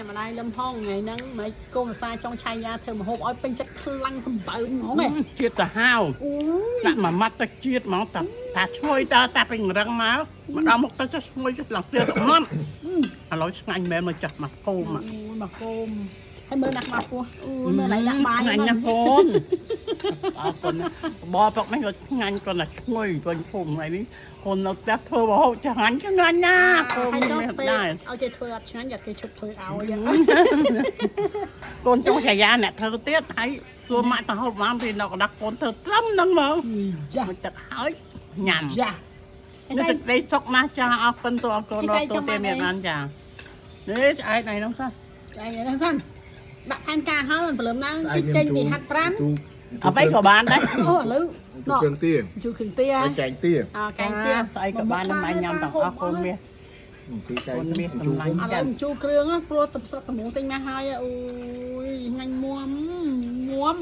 ម្ដាយលំហងថ្ងៃហ្នឹងមិនកូនភាសាចង់ឆៃយ៉ាធ្វើម្ហូបឲ្យពេញចិត្តខ្លាំងសម្បើមហ្មងឯង ជាតិសាហាវ អូយ ដាក់មួយម៉ាត់ទៅជាតិហ្មងតាតាឈ្ងុយតើតាពេញរឹងមកមកដល់មុខទៅចុះឈ្ងុយចុះឡើងទៀតទៅម៉ត់ឥឡូវឆ្ងាញ់មែនមកចាស់មកគោម អូយមកគោមហើយមើលដាក់មកពោះអូយមើលឡៃដាក់បាយ ឆ្ងាញ់ណាស់កូនអរគុណបបពុកនេះក៏ឆ្ងាញ់គាត់តែឈ្ងុយវិញភូមិថ្ងៃនេះកូននៅផ្ទះធ្វើម្ហូបឆ្ងាញ់ឆ្ងាញ់ណាស់កូន ហើយចុះ មិន ពេល ដែរ ឲ្យគេធ្វើអត់ឆ្ងាញ់យ៉ាត់គេឈប់ធ្វើឲ្យ កូនចុងឆាយាអ្នកធ្វើទៀតហើយសួរម៉ាក់ទៅហូបបានពីនៅកណ្ដាស់កូនធ្វើត្រឹមហ្នឹងហ្មង យ៉ា មកទឹកហើយញ៉ាំ យ៉ា នេះសេចក្តីសុខណាស់ចាអរគុណទៅអរគុណដល់ទូទេមានបានចានេះស្អែកថ្ងៃនោះសោះ ស្អែកហ្នឹងសិនដាក់ផែនការហើយមិនព្រលឹមឡើងគេចេញពីហាត់5 ជូ អ្វីក៏បានដែរ អូឥឡូវ ជូគ្រឿងទា ជូរគ្រឿងទា ហើយកែងទា អកែងទា ស្អែកក៏បានដែរញ៉ាំទាំងអស់កូនមាស ទីកែង កូនមាស ជូ តម្លៃ ឥឡូវជូរគ្រឿងព្រោះទឹកស្រុកតម្រងទិញមកហើយអូយញ៉ាញ់មួមមួម